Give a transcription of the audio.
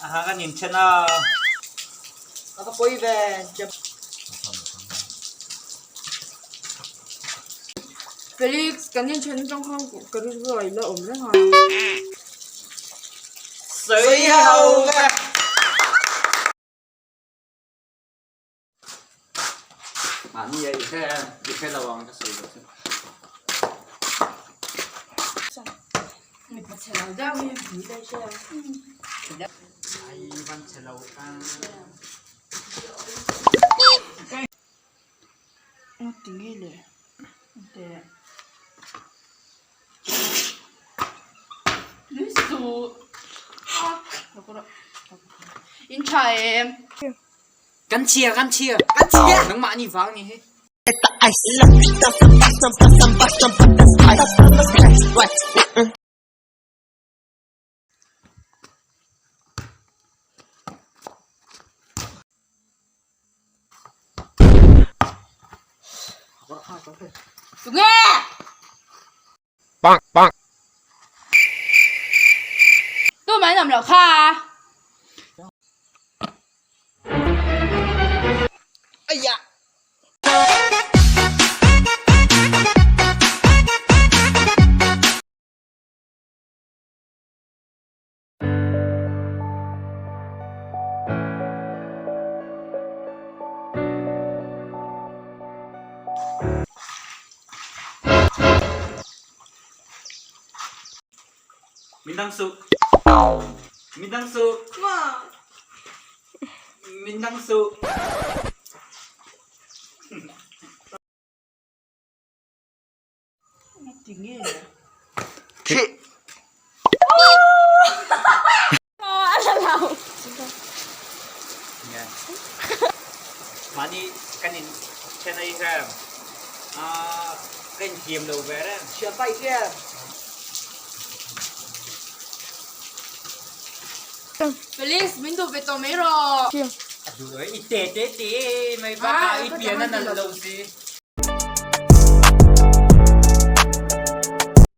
Aha kan inthen a. A va pawi ve. Felix, kan inthen atang khan ka rilru ah i la awm reng a. Sawi ho ve. Mahni a i hre i hre lo ang ka sawi loh chu. Mipa chhe lo deuh hi hmu daih se. Ai van chhe lo ka. Aw ti nge le teh. In tha em? Kan chia kan chia. Kan chia. Nangmah ni vang ni hi. Tunge? Tumah an awm loh kha. Min dang suh. Min dang suh. Min dang suh. Mahni kan in then a i hrem ka in thiam lo ve reng. Thianpa i hriat. Felix min duh ve tawh mai rawh. A duh e i te te te mai bakah i pian a nalh lo si.